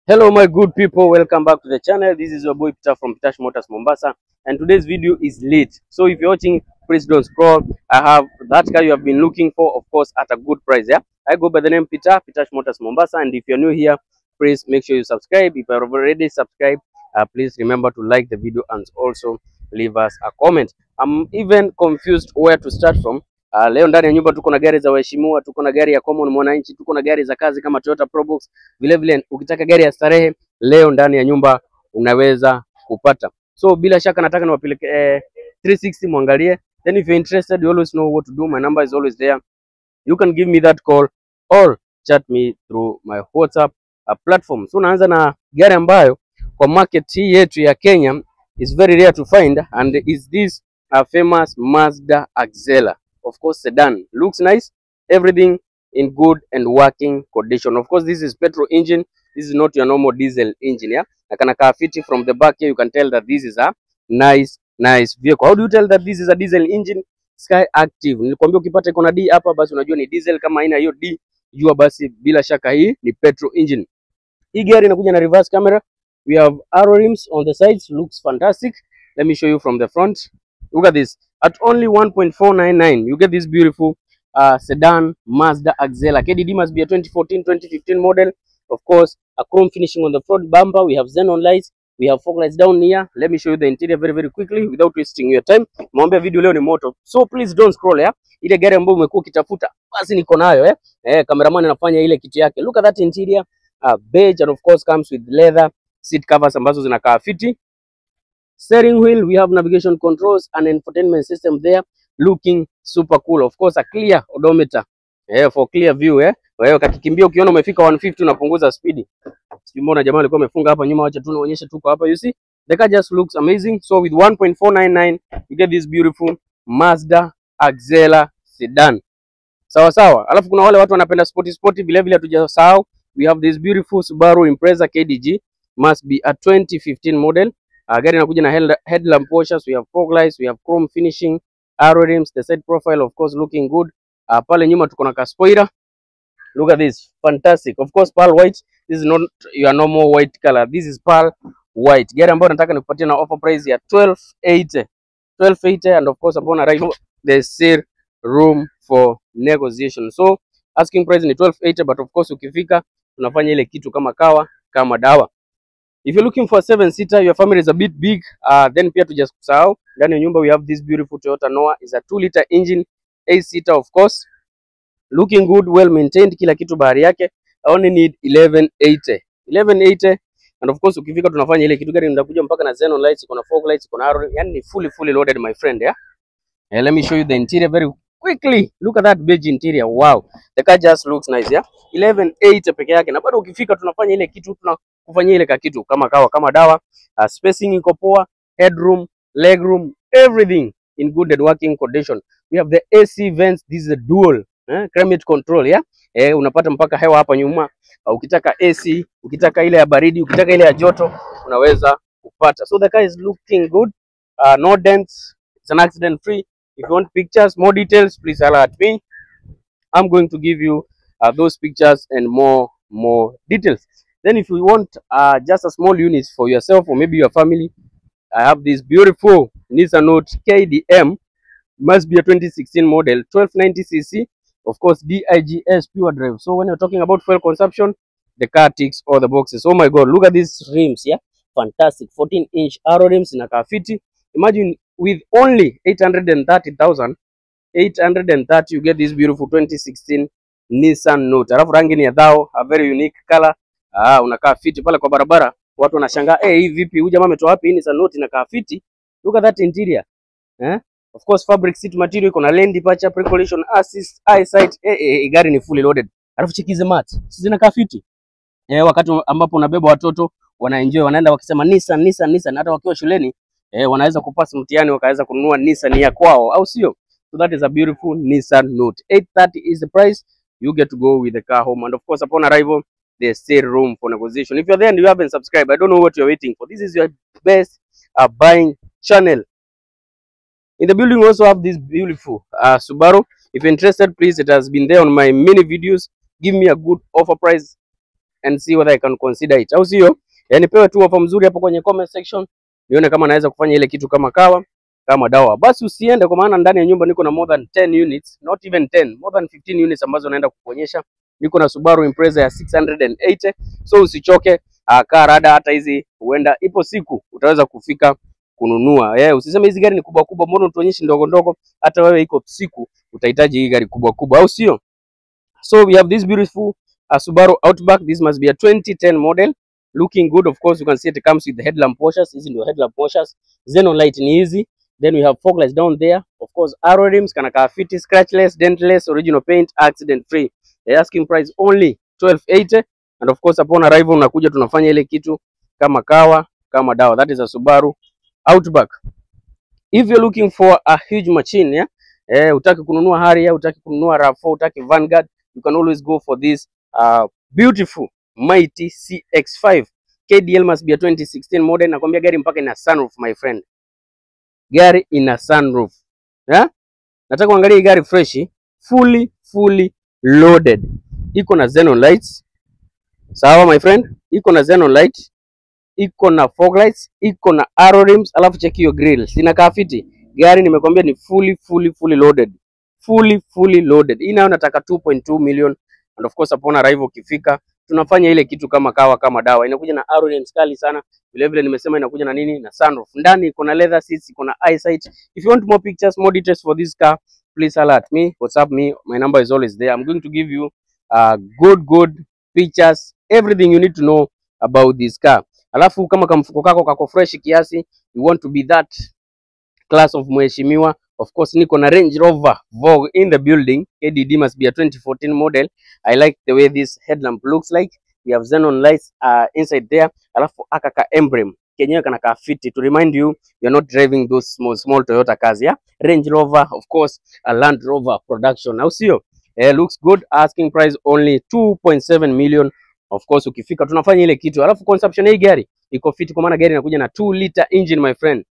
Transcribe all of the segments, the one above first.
Hello my good people, welcome back to the channel. This is your boy Peter from Pitash Motors Mombasa, and today's video is late. So if you're watching, please don't scroll. I have that car you have been looking for, of course, at a good price. Yeah, I go by the name Peter, Pitash Motors Mombasa, and if you're new here, please make sure you subscribe. If you're already subscribed, please remember to like the video and also leave us a comment. I'm even confused where to start from. Leo ndani ya nyumba tuko na gari za waheshimiwa, tuko na gari ya common mwananchi, tuko na gari za kazi kama Toyota Probox. Vile vile ukitaka gari ya starehe leo ndani ya nyumba unaweza kupata. So bila shaka nataka niwapeleke 360 muangalie. Then if you're interested, you always know what to do. My number is always there. You can give me that call or chat me through my WhatsApp platform. So naanza na gari ambayo kwa market hii yetu ya Kenya is very rare to find, and is this famous Mazda Axela. Of course, sedan. Looks nice. Everything in good and working condition. Of course, this is petrol engine. This is not your normal diesel engine. Yeah, na kana kaa fiti from the back here, you can tell that this is a nice vehicle. How do you tell that this is a diesel engine? Sky Active. Nilikwambia ukipata iko na D hapa basi unajua ni diesel. Kama haina hiyo D, jua basi bila shaka hii ni petrol engine. Hii gari inakuja na reverse camera. We have arrow rims on the sides. Looks fantastic. Let me show you from the front. Look at this. At only 1.499, you get this beautiful sedan Mazda Axela. KDD must be a 2014-2015 model. Of course, a chrome finishing on the front bumper. We have xenon lights. We have fog lights down here. Let me show you the interior very quickly without wasting your time. Maombe video leo ni moto. So please don't scroll ya. Ile gari ambayo umekuwa ukitafuta basi niko nayo cameraman anafanya ile kitu yake. Look at that interior. Beige, and of course comes with leather seat covers ambazo zinakaa fiti. Steering wheel, we have navigation controls and infotainment system there, looking super cool. Of course, a clear odometer for clear view. Kwa hiyo kakikimbia ukiona umefika 150 unapunguza speed. Simuona jamaa alikuwa amefunga hapa nyuma, acha tu naonyesha tuko hapa. You see, the car just looks amazing. So with 1.499 you get this beautiful Mazda Axela sedan. Sawa. Alafu kuna wale watu wanapenda sporty vile vile hatujasahau. We have this beautiful Subaru Impreza KDG, must be a 2015 model. Gari inakuja na headlamp washers, we have fog lights, we have chrome finishing, arrow rims, the side profile of course looking good. Pale nyuma tuko na spoiler. Look at this, fantastic. Of course pearl white. This is not your normal white color. This is pearl white. Gari ambayo nataka nikupatie na offer price ya 1280, and of course upon arrival there's still room for negotiation. So asking price ni 1280, but of course ukifika tunafanya ile kitu kama kawa kama dawa. If you're looking for a 7-seater, your family is a bit big, then pia just kusahau ndani ya nyumba we have this beautiful Toyota Noah. Is a 2-liter engine, 8-seater of course, looking good, well maintained, kila kitu bahari yake. I only need 1180, and of course ukifika tunafanya ile kitu. Gari ndakuja mpaka na xenon lights, kuna fog lights, kuna arrow, yani ni fully loaded my friend. Let me show you the interior very quickly. Look at that beige interior. Wow, the car just looks nice. 1180 peke yake, na bado ukifika tunafanya ile kitu, tunakufanyia ile kitu kama kawa kama dawa. Spacing iko poa, headroom, legroom, everything in good and working condition. We have the AC vents. This is a dual climate control. Unapata mpaka hewa hapa nyuma. Ukitaka AC, ukitaka ile ya baridi, ukitaka ile ya joto, unaweza kupata. So the car is looking good. No dents. It's an accident free. If you want pictures, more details, please holler at me. I'm going to give you those pictures and more details. Then if you want just a small unit for yourself or maybe your family, I have this beautiful Nissan Note KDM, must be a 2016 model, 1290cc, of course DIGS pure drive. So when you're talking about fuel consumption, the car ticks all the boxes. Oh my god, look at these rims. Fantastic. 14-inch arrow rims in a car fiti. Imagine with only 830,000, you get this beautiful 2016 Nissan Note. Alafu rangi ni ya dhao, a very unique color. Unakaa fiti pale kwa barabara, watu wanashangaa hii vipi huyu jamaa ametoa wapi Nissan Note inakaa fiti. Look at that interior. Of course fabric seat material, iko na lane departure, pre-collision assist, eyesight. Gari ni fully loaded. Alafu chekize mat, zinakaa fiti. Wakati ambapo unabeba watoto wanaenjoy, wanaenda wakisema Nissan, hata wakiwa shuleni wanaweza kupasa mtihani wakaweza kununua Nissan ya kwao, au sio? So that is a beautiful Nissan Note. 830 is the price. You get to go with the car home, and of course upon arrival there's still room for negotiation. If you're there and you haven't subscribed, I don't know what you're waiting for. This is your best buying channel. In the building we also have this beautiful Subaru. If you're interested, please, it has been there on my many videos. Give me a good offer price. and see whether I can consider it. Au sio? Yani pewe tu offer mzuri hapo kwenye comment section. Nione kama naweza kufanya ile kitu kama kawa, kama dawa. Basi usiende kwa maana ndani ya nyumba niko na more than 10 units, not even 10, more than 15 units ambazo naenda kukuonyesha. Niko na Subaru Impreza ya 680. So usichoke, kaa rada, hata hizi huenda ipo siku utaweza kufika kununua. Usiseme hizi gari ni kubwa kubwa, mbona utuonyeshi ndogo ndogo? Hata wewe iko siku utahitaji hii gari kubwa kubwa, au sio? So we have this beautiful Subaru Outback. This must be a 2010 model. Looking good, of course. You can see it comes with the headlamp washers. Hizi ndio headlamp washers. Xenon light ni hizi. Then we have fog lights down there. Of course, alloy rims, kana kaa fiti, scratchless, dentless, original paint, accident free. The asking price only 1280. And of course, upon arrival unakuja tunafanya ile kitu kama kawa, kama dawa. That is a Subaru Outback. If you're looking for a huge machine, utaki kununua Harrier, utaki kununua RAV4, utaki Vanguard, you can always go for this beautiful mighty CX5. KDL must be a 2016 model. Nakwambia gari mpaka ina sunroof, my friend. Gari ina sunroof. Nataka kuangalia hii gari fresh, fully loaded. Iko na xenon lights. Sawa my friend? Iko na xenon light, iko na fog lights, iko na alloy rims, alafu check hiyo grill. Sina fiti. Gari nimekwambia ni fully loaded. Fully loaded. Hii nayo nataka 2.2 million. And of course upon arrival ukifika tunafanya ile kitu kama kawa, kama dawa. Inakuja na alloy rims kali sana. Vile nimesema inakuja na nini? Na sunroof. Ndani iko na leather seats, iko na eyesight. If you want more pictures, more details for this car, please alert me, WhatsApp me. My number is always there. I'm going to give you good pictures, everything you need to know about this car. Alafu kama kamfuko kako kako fresh kiasi, you want to be that class of mheshimiwa, of course niko na Range Rover Vogue in the building. KDD must be a 2014 model. I like the way this headlamp looks like. We have xenon lights inside there. Alafu akaka emblem kenyewe kana ka fiti to remind you you're not driving those small Toyota cars, yeah. Range Rover, of course, a Land Rover production. Now sio, looks good. Asking price only 2.7 million. Of course ukifika tunafanya ile kitu. Alafu consumption hii gari iko fiti kwa maana gari inakuja na 2 liter engine, my friend.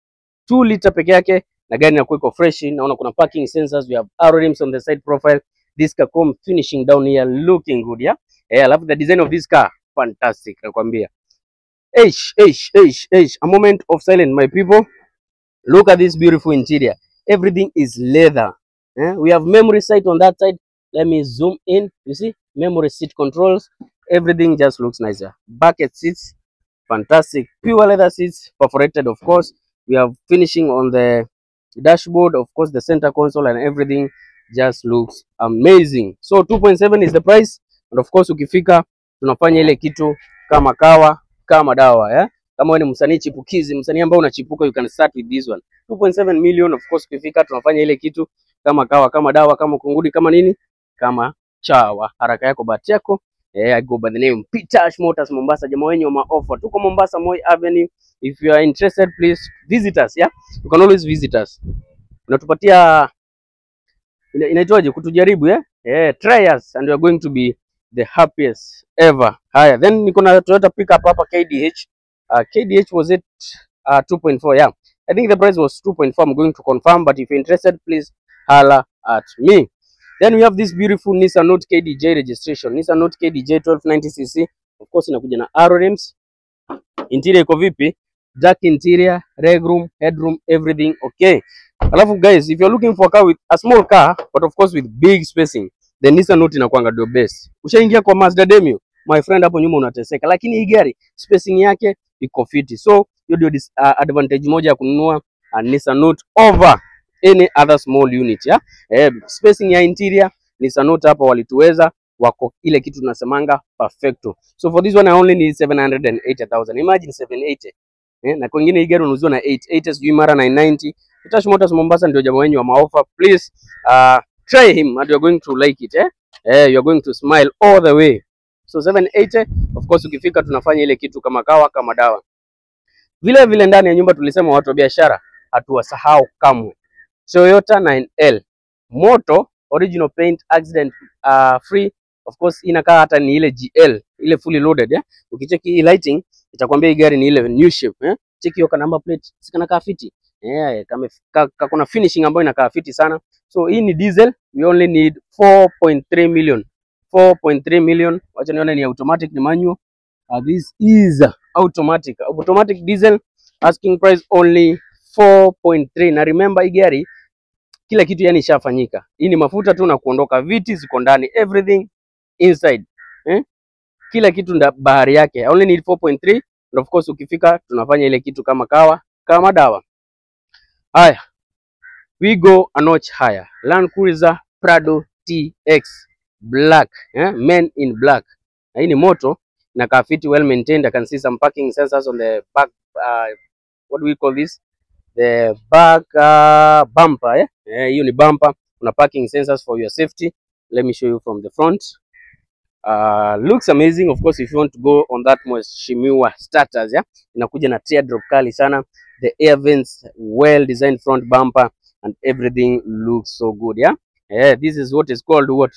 2 liter peke yake na gari inakuwa iko fresh. Naona kuna parking sensors, we have alloy rims on the side profile. This car come finishing down here looking good, yeah. Alafu the design of this car fantastic, nakwambia. A moment of silence, my people. Look at this beautiful interior. Everything is leather. We have memory seat on that side. Let me zoom in. You see, memory seat controls. Everything just looks nicer. Bucket seats, fantastic. Pure leather seats, perforated, of course. We have finishing on the dashboard, of course, the center console and everything just looks amazing. So 2.7 is the price, and of course ukifika tunafanya ile kitu kama kawa, kama dawa, Kama wewe ni msanii chipukizi, msanii ambaye unachipuka, you can start with this one. 2.7 million, of course ukifika tunafanya ile kitu kama kawa, kama dawa, kama kungudi, kama nini, kama chawa. Haraka yako bahati yako. I go by the name Pitash Motors Mombasa. Jamaa wenye wa offer. Tuko Mombasa, Moi Avenue. If you are interested, please visit us, yeah. You can always visit us. Unatupatia inaitwaje kutujaribu, try us and you are going to be the happiest ever. Haya, then niko na Toyota pickup hapa KDH. KDH was it 2.4, yeah. I think the price was 2.4. I'm going to confirm, but if you're interested, please holler at me. Then we have this beautiful Nissan Note KDJ registration. Nissan Note KDJ 1290cc. Of course inakuja na alloy rims. Interior iko vipi? Dark interior, legroom, headroom, everything okay. Alafu guys, if you're looking for a car with a small car, but of course with big spacing, the Nissan Note inakuanga ndio best. Ushaingia kwa Mazda Demio, my friend, hapo nyuma unateseka. Lakini hii gari spacing yake iko fiti. So hiyo ndio advantage moja ya kununua Nissan Note over any other small unit, yeah. Spacing ya interior Nissan Note hapa walituweza, wako ile kitu tunasemanga perfecto. So for this one I only need 780,000. Imagine 780. Na kwingine hii gari unauzwa na 880 sijui mara 990. Pitash Motors Mombasa ndio jamaa wenyu wa maofa. Please try him and you're going to like it, you're going to smile all the way. So 780, of course ukifika tunafanya ile kitu kama kawa, kama dawa. Vile ndani ya nyumba tulisema watu wa biashara hatuwasahau kamwe. Toyota 9L moto, original paint, accident free. Of course inakaa hata ni ile GL, ile fully loaded, Ukicheki hii lighting itakwambia hii gari ni ile new shape, Cheki hiyo number plate, sikana kaa fiti. Kama kuna finishing ambayo inakaa fiti sana. So hii ni diesel, we only need 4.3 million. 4.3 million. Wacha nione ni automatic ni manual. This is automatic. Automatic diesel, asking price only 4.3. Na remember hii gari kila kitu yani ishafanyika. Hii ni mafuta tu na kuondoka, viti ziko ndani, everything inside. Kila kitu bahari yake. I only need 4.3 and of course ukifika tunafanya ile kitu kama dawa. Haya. We go a notch higher. Land Cruiser Prado TX black, men in black. Na hii ni moto na kafiti, well maintained. I can see some parking sensors on the back, what do we call this? The back bumper, hiyo ni bumper. Kuna parking sensors for your safety. Let me show you from the front. Looks amazing. Of course, if you want to go on that mheshimiwa status, inakuja na teardrop kali sana. The air vents, well designed front bumper and everything looks so good. This is what is called what?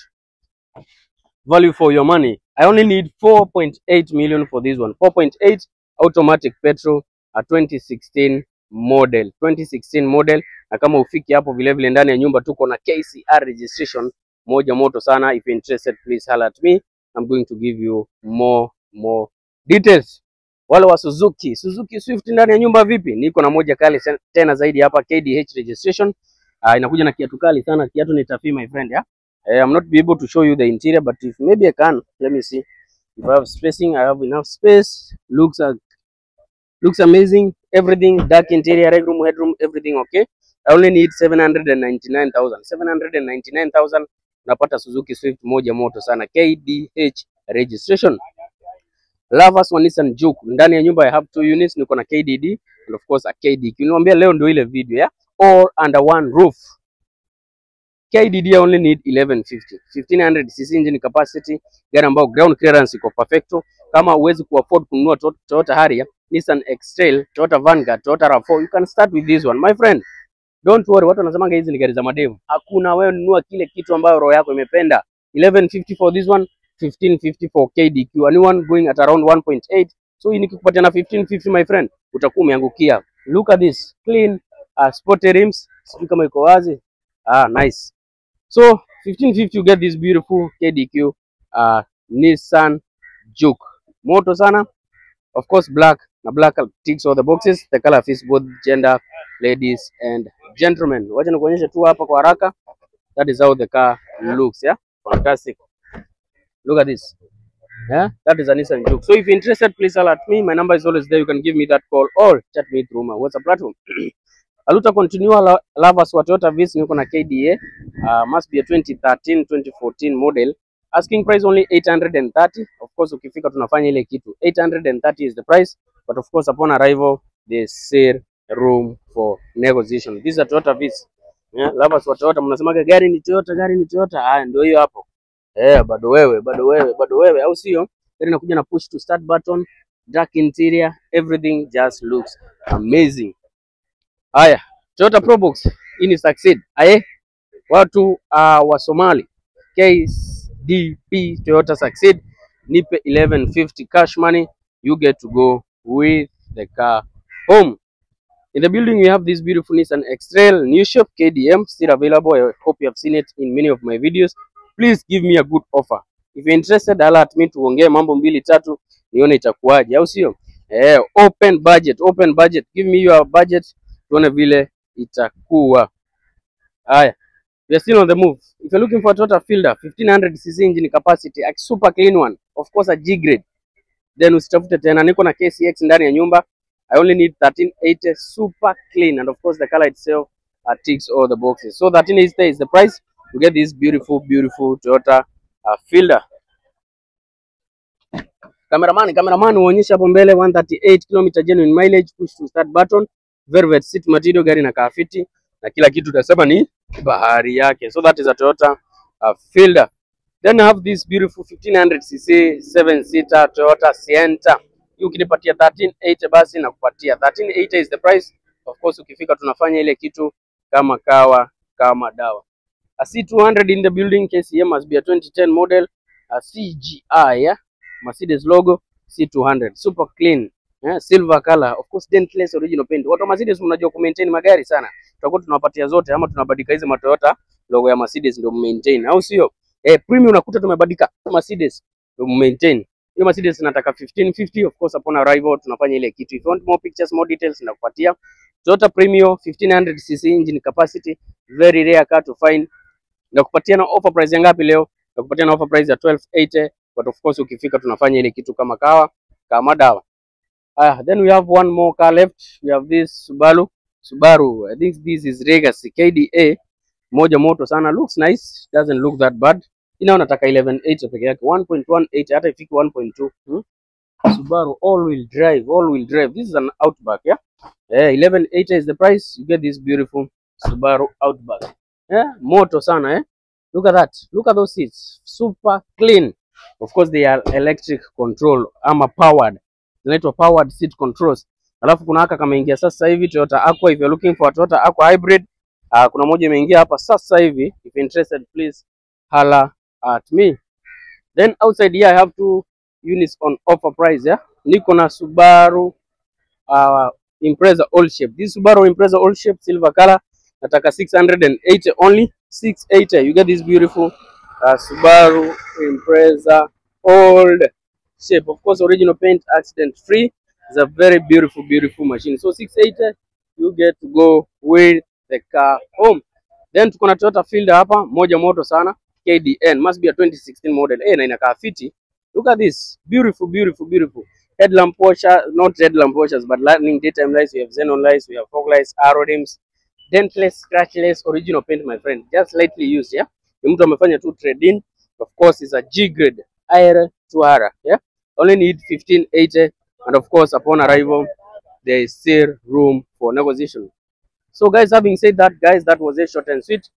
Value for your money. I only need 4.8 million for this one. 4.8 automatic petrol, a 2016 model. 2016 model. Na kama ufiki hapo vile vile ndani ya nyumba tuko na KCR registration moja moto sana. If you're interested, please holler at me. I'm going to give you more details. Wale wa Suzuki Swift ndani ya nyumba vipi? Niko na moja kali tena zaidi hapa, KDH registration. Inakuja na kiatu kali sana. Kiatu ni tafi my friend, I'm not be able to show you the interior, but if maybe I can. Let me see if I have spacing. I have enough space. Looks amazing. Everything, dark interior, legroom, headroom, everything okay. I only need 799,000. 799,000 unapata Suzuki Swift moja moto sana, KDH registration. Lovers wa Nissan Juke ndani ya nyumba. I have 2 units. Niko na KDD and of course a KDQ. Niwaambia leo ndio ile video, all under one roof. KDD only need 1150, 1500cc engine capacity, gari ambayo ground clearance iko perfecto. Kama uwezi ku afford kununua Toyota Harrier, Nissan X-Trail, Toyota Vanguard, Toyota RAV4, you can start with this one my friend. Don't worry, watu wanasemanga hizi ni gari za madevu. Hakuna, wewe nunua kile kitu ambayo roho yako imependa. 1150 for this one, 1550 for KDQ. Anyone going at around 1.8. So hii nikikupatia na 1550 my friend, utakuwa umeangukia. Look at this, clean, sport rims, sijui kama iko wazi. Nice. So 1550 you get this beautiful KDQ Nissan Juke. Moto sana. Of course black. Na black ticks all the boxes. The color fits both gender, ladies and gentlemen. Wacha nikuonyeshe tu hapa kwa haraka. That is how the car looks, fantastic. Look at this. That is a Nissan Juke. So if you're interested, please holler at me. My number is always there. You can give me that call or chat me through my WhatsApp platform. Aluta continua lovers wa Toyota Viz, niko na KDA. Must be a 2013 2014 model. Asking price only 830. Of course ukifika tunafanya ile kitu. 830 is the price, but of course upon arrival there's still room for negotiation. This is a Toyota Viz. Lovers wa Toyota mnasemaga gari ni Toyota. Ndio hiyo hapo. Bado wewe au sio? Gari inakuja na push to start button, dark interior, everything just looks amazing. Haya, Toyota Probox hii ni Succeed. Watu wa Somali, KDP Toyota Succeed, nipe 1150 cash money, you get to go with the car home. In the building we have this beautiful Nissan X-Trail, new shop KDM, still available. I hope you have seen it in many of my videos. Please give me a good offer. If you're interested, holler at me tuongee mambo 2-3 nione itakuwaje, au sio? Open budget. Give me your budget tuone vile itakuwa. Haya, we are still on the move. If you're looking for a Toyota Fielder 1500cc engine capacity, a super clean one, of course a G grade, then usitafute tena. Niko na KCX ndani ya nyumba. I only need 1380 super clean, and of course the color itself ticks all the boxes. So 1380 is the price to get this beautiful Toyota Fielder. Cameraman uonyesha hapo mbele 138 km genuine mileage, push to start button, velvet seat material, gari na kafiti na kila kitu utasema ni bahari yake. So that is a Toyota Fielder. Then I have this beautiful 1500cc 7-seater Toyota Sienta. Ukinipatia 1380 basi na kupatia 1380 is the price. Of course ukifika tunafanya ile kitu kama kawa kama dawa. A C200 in the building. KCM must be a 2010 model, a CGI, Mercedes logo, C200, super clean, silver color, of course dentless original paint. Watu wa Mercedes mnajua ku maintain magari sana, tutakuwa tunawapatia zote ama tunabadilika hizo Toyota logo ya Mercedes ndio maintain, au sio? Premium unakuta tumebadilika. Mercedes to maintain. Hiyo Mercedes nataka 1550, of course upon arrival tunafanya ile kitu. If you want more pictures, more details nakupatia. Toyota Premio 1500cc engine capacity, very rare car to find. Nakupatia na offer price ya ngapi leo? Nakupatia na offer price ya 1280, but of course ukifika tunafanya ile kitu kama kawa, kama dawa. Then we have one more car left. We have this Subaru. I think this is Legacy KDA. Moja moto sana, looks nice, doesn't look that bad. Ina unataka 1180 peke yake, 1.18 hata ifiki 1.2. Subaru all wheel drive. This is an Outback, yeah. 1180 is the price. You get this beautiful Subaru Outback. Moto sana, Look at that. Look at those seats. Super clean. Of course they are electric control ama powered. Zinaitwa powered seat controls. Alafu kuna haka kama ingia sasa hivi Toyota Aqua. If you're looking for a Toyota Aqua hybrid, kuna moja imeingia hapa sasa hivi. If you're interested, please holla at me. Then outside here I have 2 units on offer price, Niko na Subaru Impreza All Shape. This Subaru Impreza All Shape silver color, nataka 680 only. 680. You get this beautiful Subaru Impreza Old Shape. Of course, original paint, accident free. It's a very beautiful machine. So 680, you get to go with the car home. Then tuko na Toyota Fielder hapa, moja moto sana, KDN, must be a 2016 model. Na inakaa fiti. Look at this, beautiful. Headlamp washer, not headlamp washers, but lightning daytime lights. We have xenon lights, we have fog lights, arrow rims, dentless, scratchless, original paint, my friend, just lightly used, Ni mtu amefanya tu trade in. Of course, it's a G grade IR2R, Only need 1580, and of course, upon arrival, there is still room for negotiation. So, guys, having said that, that was a short and sweet.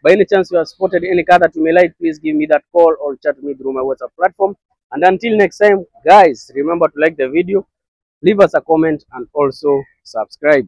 By any chance you have spotted any car that you may like, please give me that call or chat me through my WhatsApp platform. And until next time, guys, remember to like the video, leave us a comment, and also subscribe.